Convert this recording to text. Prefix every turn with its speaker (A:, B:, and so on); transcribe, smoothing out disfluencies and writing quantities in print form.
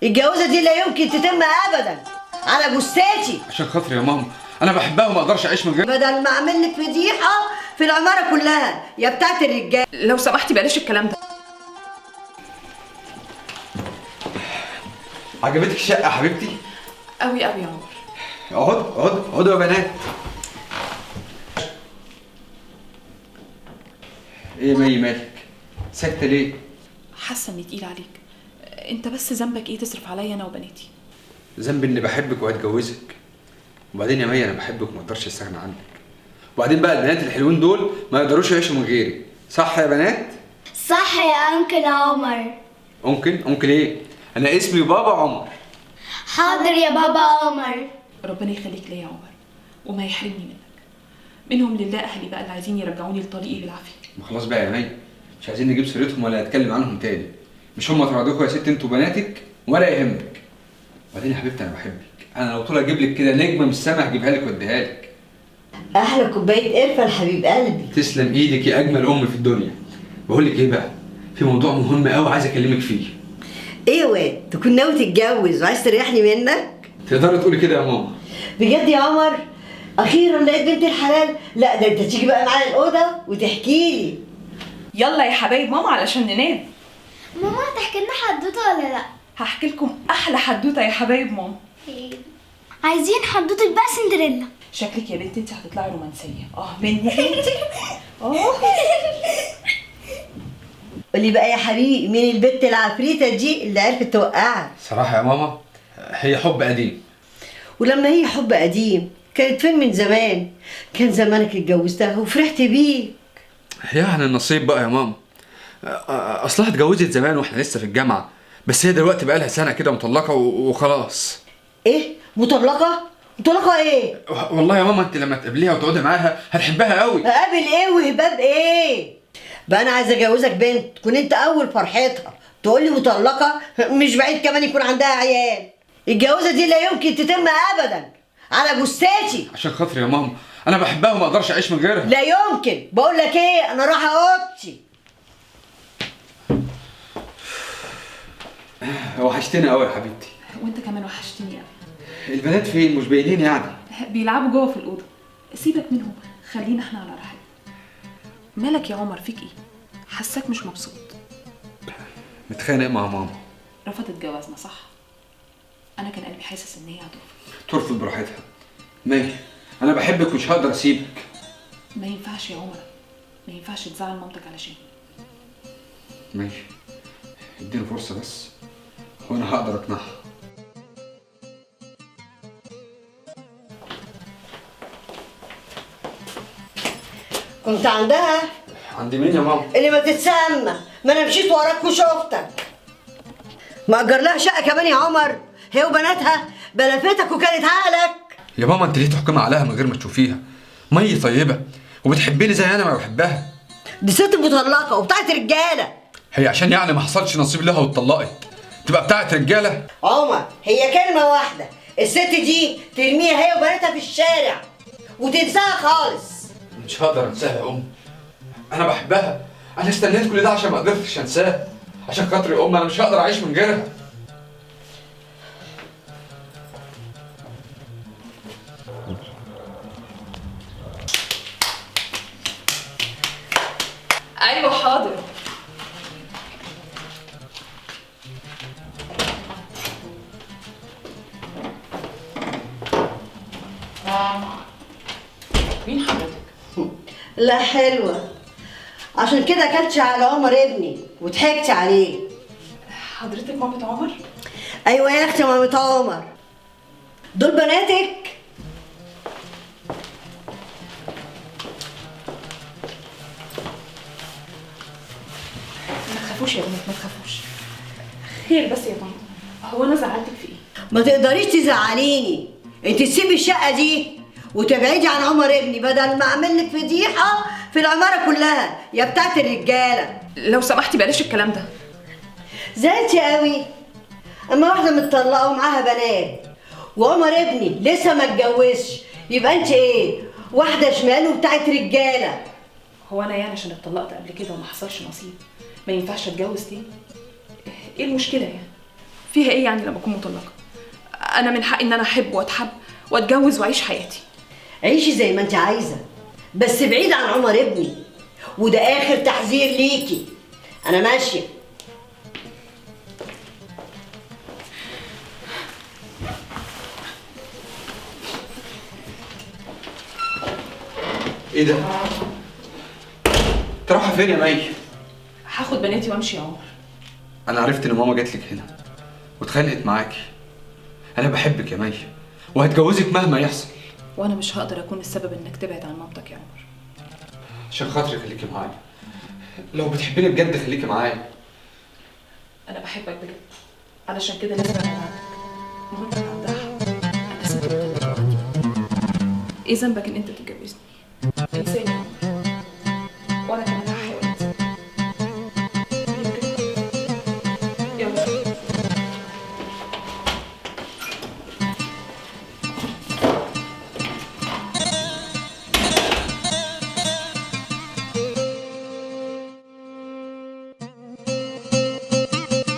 A: الجوازه دي لا يمكن تتم ابدا على جثتي.
B: عشان خاطري يا ماما، انا بحبها وما اقدرش اعيش من غيرها.
A: بدل ما اعمل لك فضيحة في العمارة كلها يا بتاعت الرجالة.
C: لو سمحتي بلاش الكلام ده.
B: عجبتك الشقة يا حبيبتي؟
C: قوي قوي يا عمر.
B: اقعدوا اقعدوا اقعدوا يا بنات. ايه يا مي مالك؟ ساكته ليه؟
C: حاسه اني تقيل عليك. انت بس ذنبك ايه تصرف عليا انا وبناتي؟
B: ذنبي اني بحبك وهتجوزك. وبعدين يا مي انا بحبك وما اقدرش استغنى عنك. وبعدين بقى البنات الحلوين دول ما يقدروش يعيشوا من غيري، صح يا بنات؟
D: صح يا uncle عمر.
B: uncle؟ uncle ايه؟ انا اسمي بابا عمر.
D: حاضر يا بابا عمر.
C: ربنا يخليك ليا يا عمر وما يحرمني منك. منهم لله اهلي بقى اللي عايزين يرجعوني لطريقي بالعافية.
B: ما خلاص بقى يا مي، مش عايزين نجيب سيرتهم ولا نتكلم عنهم تاني. مش هم طردوكوا يا ست انتوا وبناتك ولا يهمك. وبعدين يا حبيبتي انا بحبك، انا لو طول اجيب لك كده نجمه من السما هجيبها لك واديها لك.
A: احلى كوباية قرفه لحبيب قلبي.
B: تسلم ايدك يا اجمل ام في الدنيا. بقول لك ايه بقى، في موضوع مهم قوي عايز اكلمك فيه.
A: ايه يا واد، تكون ناوي تتجوز وعايز تريحني منك؟
B: تقدري تقولي كده يا ماما.
A: بجد يا عمر؟ اخيرا لقيت بنت الحلال. لا ده انت تيجي بقى معايا الاوضة وتحكي لي.
C: يلا يا حبايب ماما علشان ننام.
D: ماما هتحكي لنا حدوتة ولا لا؟
C: هحكي لكم احلى حدوتة يا حبايب ماما.
D: عايزين حدوتة بقى سندريلا.
C: شكلك يا بنتي انت هتطلعي رومانسية. مني انت.
A: قولي بقى يا حبيبي، مين البت العفريته دي اللي عرفت توقعك؟
B: صراحة يا ماما هي حب قديم.
A: ولما هي حب قديم كانت فين من زمان؟ كان زمانك اتجوزتها وفرحت بيك.
B: يعني النصيب بقى يا ماما. اصلها اتجوزت زمان واحنا لسه في الجامعة، بس هي دلوقتي بقى لها سنة كده مطلقه وخلاص.
A: ايه مطلقه؟ مطلقه ايه؟
B: والله يا ماما انت لما تقابليها وتقعدي معاها هتحبها قوي.
A: اقابل ايه وهباب ايه؟ بقى انا عايزه اجوزك بنت تكون انت اول فرحتها، تقول لي مطلقه؟ مش بعيد كمان يكون عندها عيال. الجوازه دي لا يمكن تتم ابدا على جثتي.
B: عشان خاطري يا ماما، انا بحبها وما اقدرش اعيش من غيرها.
A: لا يمكن. بقول لك ايه، انا رايحة اوضتي.
B: وحشتني قوي يا حبيبتي.
C: وانت كمان وحشتني قوي.
B: البنات فين؟ مش باينين يعني.
C: بيلعبوا جوه في الاوضة. سيبك منهم، خلينا احنا على راحتنا. مالك يا عمر، فيك ايه؟ حاساك مش مبسوط.
B: متخانق مع ماما.
C: رفضت جوازنا صح؟ انا كان قلبي حاسس ان هي هترفض.
B: ترفض براحتها. ماشي، انا بحبك ومش هقدر اسيبك.
C: ما ينفعش يا عمر، ما ينفعش تزعل مامتك علشان.
B: ماشي، اديني فرصة بس وانا هقدر اقنعها.
A: كنت عندها؟
B: عند مين يا ماما؟
A: اللي ما تتسمى، ما انا مشيت وراك وشفتك. مأجر لها شقه كمان يا عمر، هي وبناتها، بلفتك وكانت عقلك.
B: يا ماما انت ليه تحكمي عليها من غير ما تشوفيها؟ مي طيبة وبتحبني زي انا ما بحبها.
A: دي ست مطلقه وبتاعت رجاله.
B: هي عشان يعني ما حصلش نصيب لها واتطلقت تبقى بتاعت رجاله؟
A: عمر هي كلمة واحدة، الست دي ترميها هي وبناتها في الشارع وتنساها خالص.
B: مش هقدر انساها يا ام، انا بحبها، انا استنيت كل ده عشان ما قدرتش انساها. عشان خاطري يا ام انا مش هقدر اعيش من غيرها.
C: ايوه حاضر. مين حضرتك؟
A: لا حلوة، عشان كده اكلتش على عمر ابني وضحكتي عليه.
C: حضرتك مامة عمر؟
A: ايوه يا اختي مامة عمر. دول بناتك؟
C: ما تخافوش يا بنات، ما تخافوش. خير بس يا طنط، هو انا زعلتك في ايه؟
A: ما تقدريش تزعليني، انت تسيبي الشقة دي وتبعدي عن عمر ابني بدل ما اعمل لك فضيحة في العمارة كلها يا بتاعت الرجالة.
C: لو سمحتي بلاش الكلام ده.
A: زعلتي قوي؟ اما واحدة متطلقه ومعاها بنات وعمر ابني لسه ما اتجوزش، يبقى انت ايه؟ واحدة شمال وبتاعت رجاله.
C: هو انا يعني عشان اتطلقت قبل كده وما حصلش نصيب ما ينفعش اتجوز تاني؟ ايه المشكلة يعني؟ فيها ايه يعني لما اكون مطلقه؟ انا من حقي ان انا احب واتحب واتجوز واعيش حياتي.
A: عيشي زي ما انت عايزه، بس بعيد عن عمر ابني، وده اخر تحذير ليكي. انا ماشية.
B: ايه ده؟ انت رايحة فين يا مي؟
C: هاخد بناتي وامشي يا عمر.
B: انا عرفت ان ماما جات لك هنا واتخانقت معاكي. انا بحبك يا مي وهتجوزك مهما يحصل.
C: وانا مش هقدر اكون السبب انك تبعد عن مامتك يا عمر.
B: عشان خاطري خليكي معايا، لو بتحبيني بجد خليكي معايا.
C: انا بحبك بجد، علشان كده لازم ابعد عنك. مامتك عندها حق، انا ست مطلقه وعندي. ايه ذنبك ان انت تتجوزني؟